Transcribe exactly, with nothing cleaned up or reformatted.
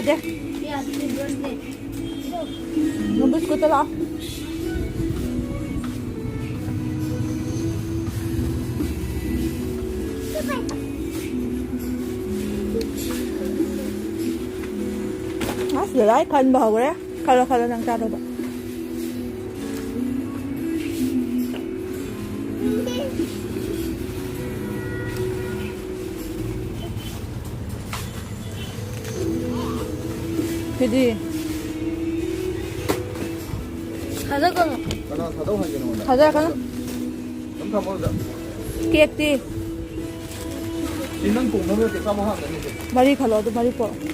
ꯗꯦ꯫ ꯅꯪ ꯕꯤꯁꯀꯨꯠꯇ ꯂꯥꯛꯑꯣ꯫ ꯑꯁ, ꯂꯂꯥꯏ ꯈꯟꯕ ꯍꯧꯔꯦ꯫ ꯈꯜꯂꯣ, ꯈꯜꯂꯣ, ꯅꯪ ꯆꯥꯗꯧꯕ꯫ ꯁꯤꯗꯤ꯫ ꯊꯥꯖꯒꯅꯨ꯫ ꯀꯅꯥ ꯊꯥꯗꯧ ꯍꯥꯏꯒꯦ ꯅꯉꯣꯟꯗ? ꯊꯥꯖꯔꯛꯀꯅꯨ꯫ ꯑꯗꯨꯝ ꯊꯝꯃꯣ ꯑꯗꯨꯗ꯫ ꯀꯦꯛꯇꯤ? ꯁꯤ ꯅꯪ ꯇꯣꯡꯅꯕ ꯅꯠꯇꯦ, ꯆꯥꯝꯃ ꯍꯥꯞꯅꯕꯅꯤ ꯁꯦ꯫ ꯃꯔꯤ ꯈꯜꯂꯣ, ꯑꯗꯨ ꯃꯔꯤ ꯄꯣꯔꯛꯑꯣ꯫